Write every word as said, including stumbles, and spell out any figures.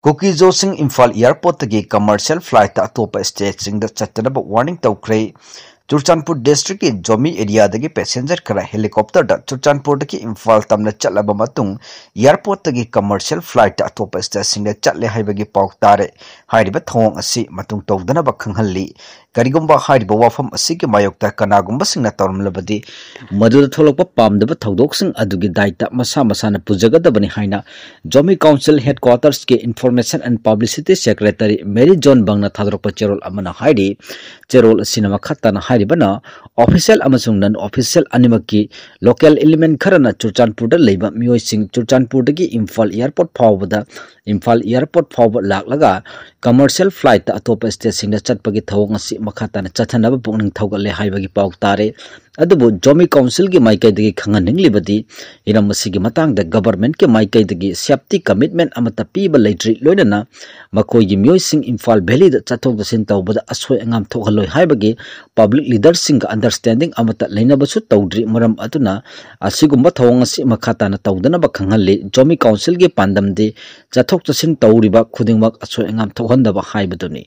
ꯀꯨꯀꯤꯖꯣꯁꯤꯡ Imphal ꯑꯦꯌꯥꯔꯄꯣꯔꯠꯇꯒꯤ commercial ꯐ꯭ꯂꯥꯏꯠꯇ ꯑꯇꯣꯞꯄ ꯁ꯭ꯇꯦꯠꯁꯤꯡꯗ ꯆꯠꯇꯅꯕ warning ꯇꯧꯈ꯭ꯔꯦ꯫ ꯆꯨꯔꯆꯥꯟꯄꯨꯔ ꯗꯤꯁꯇ꯭ꯔꯤꯛꯀꯤ ꯖꯣꯃꯤ ꯑꯦꯔꯤꯌꯥꯗꯒꯤ ꯄꯦꯁꯦꯟꯖꯔ ꯈꯔ ꯍꯦꯂꯤꯀꯣꯞꯇꯔꯗ ꯆꯨꯔꯆꯥꯟꯄꯨꯔꯗꯒꯤ ꯏꯝꯐꯥꯜ ꯇꯝꯅ ꯆꯠꯂꯕ ꯃꯇꯨꯡ, ꯑꯦꯌꯥꯔꯄꯣꯔꯠꯇꯒꯤ ꯀꯃꯔꯁꯤꯌꯦꯜ ꯐ꯭ꯂꯥꯏꯠꯇ ꯑꯇꯣꯞꯄ ꯁ꯭ꯇꯦꯠꯁꯤꯡꯗ ꯆꯠꯂꯦ ꯍꯥꯏꯕꯒꯤ ꯄꯥꯎ ꯇꯥꯔꯦ꯫ ꯍꯥꯏꯔꯤꯕ ꯊꯧꯑꯣꯡ ꯑꯁꯤ ꯃꯇꯨꯡ ꯇꯧꯗꯅꯕ ꯈꯪꯍꯜꯂꯤ꯫ ꯀꯔꯤꯒꯨꯝꯕ ꯍꯥꯏꯔꯤꯕ ꯋꯥꯐꯝ ꯑꯁꯤꯒꯤ ꯃꯥꯌꯣꯛꯇ ꯀꯅꯥꯒꯨꯝꯕꯁꯤꯡꯅ ꯇꯧꯔꯝꯂꯕꯗꯤ, ꯃꯗꯨꯗ ꯊꯣꯛꯂꯛꯄ ꯄꯥꯝꯗꯕ ꯊꯧꯗꯣꯛꯁꯤꯡ ꯑꯗꯨꯒꯤ ꯗꯥꯏꯇ ꯃꯁꯥ ꯃꯁꯥꯅ ꯄꯨꯖꯒꯗꯕꯅꯤ ꯍꯥꯏꯅ ꯖꯣꯃꯤ ꯀꯥꯎꯟꯁꯤꯜ ꯍꯦꯗꯀ꯭ꯋꯥꯇꯔꯁꯀꯤ information and publicity secretary Mary John ꯕꯪꯅ ꯊꯥꯗꯣꯔꯛꯄ ꯆꯦꯔꯣꯜ ꯑꯃꯅ ꯍꯥꯏꯔꯤ꯫ ꯆꯦꯔꯣꯜ ꯑꯁꯤꯅ ꯃꯈꯥ ꯇꯥꯅ ꯍꯥꯏꯔꯤꯕꯅ, ꯑꯣꯐꯤꯁꯤꯌꯦꯜ ꯑꯃꯁꯨꯡ ꯅꯟ ꯑꯣꯐꯤꯁꯤꯌꯦꯜ ꯑꯅꯤꯃꯛꯀꯤ ꯂꯣꯀꯦꯜ ꯏꯂꯤꯃꯦꯟ ꯈꯔꯅ ꯆꯨꯔꯆꯥꯟꯄꯨꯔꯗ ꯂꯩꯕ ꯃꯤꯑꯣꯏꯁꯤꯡ ꯆꯨꯔꯆꯥꯟꯄꯨꯔꯗꯒꯤ ꯏꯝꯐꯥꯜ ꯑꯦꯌꯥꯔꯄꯣꯔꯠ ꯐꯥꯎꯕꯗ, ꯏꯝꯐꯥꯜ ꯑꯦꯌꯥꯔꯄꯣꯔꯠ ꯐꯥꯎꯕ ꯂꯥꯛꯂꯒ ꯀꯃꯔꯁꯤꯌꯦꯜ ꯐ꯭ꯂꯥꯏꯠꯇ ꯑꯇꯣꯞꯄ ꯁ꯭ꯇꯦꯠꯁꯤꯡꯗ ꯆꯠꯄꯒꯤ ꯊꯧꯑꯣꯡ ꯑꯁꯤ ꯃꯈꯥ ꯇꯥꯅ ꯆꯠꯊꯅꯕ ꯄꯨꯛꯅꯤꯡ ꯊꯧꯒꯠꯂꯦ ꯍꯥꯏꯕꯒꯤ ꯄꯥꯎ ꯇꯥꯔꯦ꯫ ꯑꯗꯨꯕꯨ ꯖꯣꯃꯤ ꯀꯥꯎꯟꯁꯤꯜꯒꯤ ꯃꯥꯏꯀꯩꯗꯒꯤ ꯈꯪꯍꯟꯅꯤꯡꯂꯤꯕꯗꯤ, ꯍꯤꯔꯝ ꯑꯁꯤꯒꯤ ꯃꯇꯥꯡꯗ ꯒꯕꯔꯃꯦꯟꯠꯀꯤ ꯃꯥꯏꯀꯩꯗꯒꯤ ꯁꯦꯐꯇꯤ ꯀꯃꯤꯠꯃꯦꯟꯠ ꯑꯃꯠꯇ ꯄꯤꯕ ꯂꯩꯇ꯭ꯔꯤ, ꯂꯣꯏꯅꯅ ꯃꯈꯣꯏꯒꯤ ꯃꯤꯑꯣꯏꯁꯤꯡ ꯏꯝꯐꯥꯜ ꯚꯦꯂꯤꯗ ꯆꯠꯊꯣꯛ ꯆꯠꯁꯤꯟ ꯇꯧꯕꯗ ꯑꯁꯣꯏ ꯑꯉꯥꯝ ꯊꯣꯛꯍꯜꯂꯣꯏ ꯍꯥꯏꯕꯒꯤ ꯄꯕ꯭ꯂꯤꯛ ꯂꯤꯗꯔꯁꯤꯡꯒ ꯑꯟꯗꯔꯁ꯭ꯇꯦꯟꯗꯤꯡ ꯑꯃꯠꯇ ꯂꯩꯅꯕꯁꯨ ꯇꯧꯗ꯭ꯔꯤ꯫ ꯃꯔꯝ ꯑꯗꯨꯅ ꯑꯁꯤꯒꯨꯝꯕ ꯊꯧꯑꯣꯡ ꯑꯁꯤ ꯃꯈꯥ ꯇꯥꯅ ꯇꯧꯗꯅꯕ ꯈꯪꯍꯜꯂꯤ꯫ ꯖꯣꯃꯤ ꯀꯥꯎꯟꯁꯤꯜꯒꯤ ꯄꯥꯟꯗꯝꯗꯤ ꯆꯠꯊꯣꯛ ꯆꯠꯁꯤꯟ ꯇꯧꯔꯤꯕ ꯈꯨꯗꯤꯡꯃꯛ ꯑꯁꯣꯏ ꯑꯉꯥꯝ ꯊꯣꯛꯍꯟꯗꯕ ꯍꯥꯏꯕꯗꯨꯅꯤ꯫